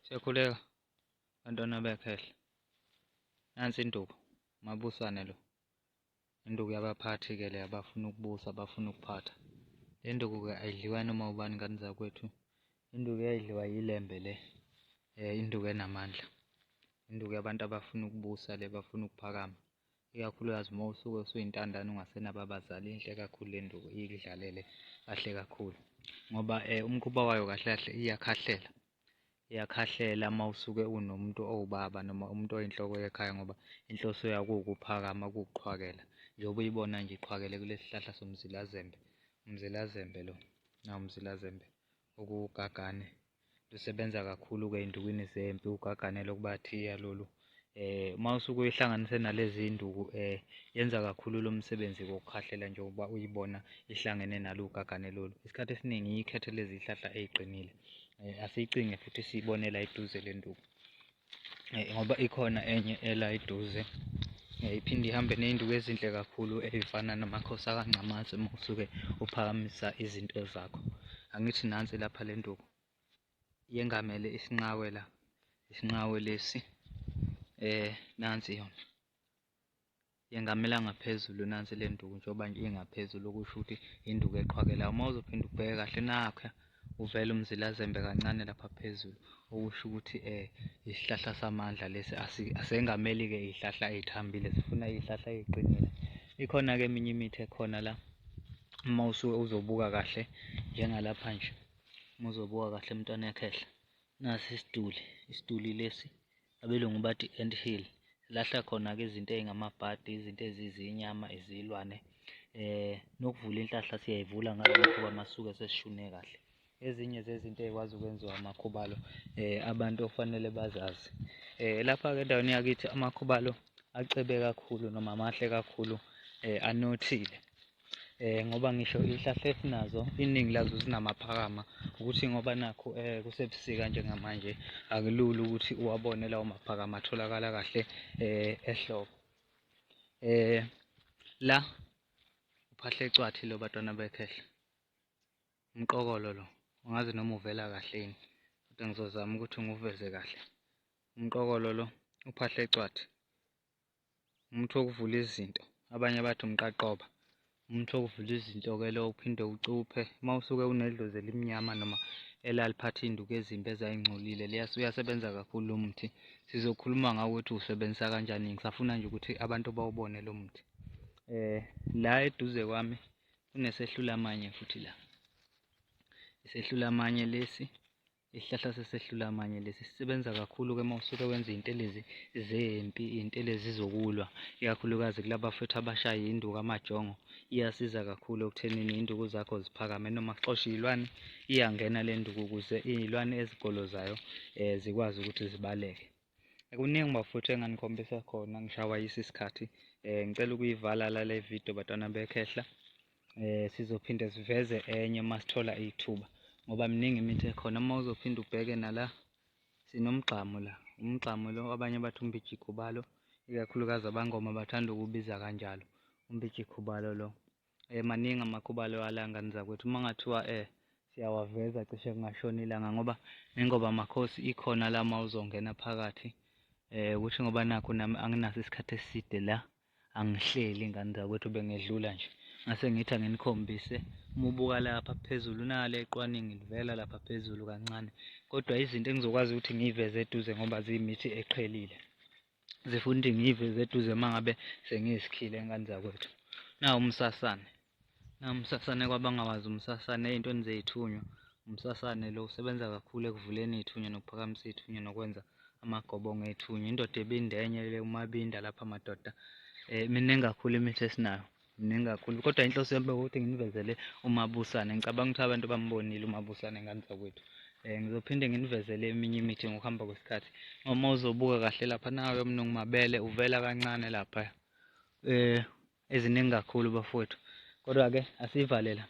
Siyakhuleka bantwana bekhehla. Nansi induku, mabusane lo. Induku yabaphathi-ke le abafuna ukubusa, abafuna ukuphatha. Le nduku-ke ayidliwa noma ubani ngane zakwethu. Induku eyayidliwa yiLembe le, induku enamandla. Induku yabantu abafuna ukubusa le, bafuna ukuphakama. Ikakhulukazi uma usuke usuyintandane ungasenabo abazali, inhle kakhulu le nduku ikudlalele kahle kakhulu ngoba umkhuba wayo kahle kahle iyakhahlela. Iyakhahlela uma usuke unomuntu owubaba noma umuntu oyinhloko yekhaya ngoba inhloso yawo kuwukuphakama, kuwukuqhwakela. Njengoba uyibona nje iqhwakele kulesi sihlahla somzilazembe, umzilazembe lo, nawu umzilazembe okuwugagane. Lusebenza kakhulu-ke ey'ndukwini zempi ugagane lokubathiya lolu. Uma usuke uyihlanganise nalezi nduku yenza kakhulu lo msebenzi wokukhahlela njengoba uyibona ihlangene nalo ugagane lolu. Isikhathi esiningi ikhethe lezi zihlahla ey'qinile. Asiyicinge futhi siyibone la eduze le nduku ngoba ikhona enye ela eduze. Iphinde ihambe ney'nduku ezinhle kakhulu ey'fana namakhosi akaNgcamase uma usuke uphakamisa izinto zakho. Angithi nansi lapha le nduku yengamele isinqawe la, isinqawe lesi nansi yona. Yengamela ngaphezulu nansi le nduku njengoba nje ingaphezulu okusho ukuthi induku eqhwakelayo. Uma uzophinde ubheke kahle nakho uvela umzilazembe kancane lapha phezulu okusho ukuthi isihlahla samandla lesi asengameli-ke iy'hlahla ey'thambile sifuna iy'hlahla ey'qinile. Ikhona-ke eminye imithi ekhona la uma usuke uzobuka kahle njengalapha nje uma uzobuka kahle mntwana ekhehla nasi isiduli, isiduli lesi abelungu bathi ant hill. Silahla khona-ke izinto ey'ngamabhadi, izinto ezizinyama, izilwane nokuvula inhlahla siyayivula ngalo mkhuba masuke sesishune kahle. Ezinye zezinto ey'kwazi ukwenziwa amakhubalo abantu okufanele bazazi. Lapha-ke endaweni yakithi amakhubalo acebe kakhulu noma mahle kakhulu anothile. Ngoba ngisho iy'hlahla esinazo iningi lazo zinamaphakama ukuthi ngoba nakhu kusebusika njengamanje akulula ukuthi uwabone lawo maphakama atholakala kahle ehlobo. La uphahla ecwathi lo bantwana bekhehla, umqokolo lo angazi noma uvela kahle yini kodwa ngizozama ukuthi ngiwuveze kahle. Umqokolo lo uphahla ecwathi. Umuthi wokuvula izinto, abanye bathi umqaqoba. Umuthi wokuvula izinto-ke lo uphinde ucuphe. Uma usuke unedlozi elimnyama noma elaliphatha iy'nduku ezimbi ezayingcolile uyasebenza kakhulu lo muthi. Sizokhuluma ngawo ukuthi uwusebenzisa kanjani, ngisafuna nje ukuthi abantu bawubone lo muthi. La eduze kwami kunesehlula amanye futhi la. Isehlula amanye lesi. Isihlahla sesehlulamanye lesi sisebenza kakhulu-ke uma usuke wenza iy'ntelezi zempi, iy'ntelezi zokulwa, ikakhulukazi kulaba bafethu abashaya iy'nduku amajongo. Iyasiza kakhulu ekuthenini iy'nduku zakho ziphakame noma kuxoshwa iy'lwane, iyangena le nduku ukuze iy'lwane ezigolozayo zikwazi ukuthi zibaleke. Kuningi bafowethu enganikhombisa khona ngishawa yisi isikhathi. Ngicela ukuyivala la le video bantwana bekhehla. Sizophinde siveze enye uma sithola ithuba ngoba miningi imithi ekhona. Uma uzophinde ubheke nala sinomgxamo la, umgxamo lo abanye bathi umbijikhubalo, ikakhulukazi abangoma bathanda ukubiza kanjalo umbijikhubalo lo. Maningi amakhubalo ala ngane zakwethu, uma ngathiwa siyawaveza cishe kungashona ilanga ngoba nengoba makhosi ikhona la uma uzongena phakathi ukuthi ngoba nakhu nami anginaso isikhathi eside la angihleli ngane zakwethu bengedlula nje ngase ngithi anginikhombise uma ubuka lapha phezulu nale iqwaningi livela lapha phezulu kancane kodwa izinto engizokwazi ukuthi ngiyiveze eduze ngoba ziyimithi eqhelile zifuna ukuthi ngiyiveze eduze uma ngabe sengiyisikhile ngane zakwethu. Nawu umsasane, nawu umsasane kwabangawazi umsasane ey'ntweni zey'thunywa. Umsasane lo usebenza kakhulu ekuvuleni iy'thunywa nokuphakamisa iy'thunywa nokwenza amagobongo ey'thunywa. Indoda ebindenye le uMabinda lapha madoda. Miningi kakhulu imithi esinayo. Mningi kakhulu kodwa inhloso yami bekuwukuthi nginivezele uMabusane. Ngicabanga ukuthi abantu bambonile uMabusane ngane zakwethu. Ngizophinde nginivezele eminye imithi ngokuhamba kwesikhathi. Uma uzobuka kahle lapha nawe uMnungu Mabele uvela kancane lapha. Eziningi kakhulu bafowethu. Kodwa-ke asiyivale la.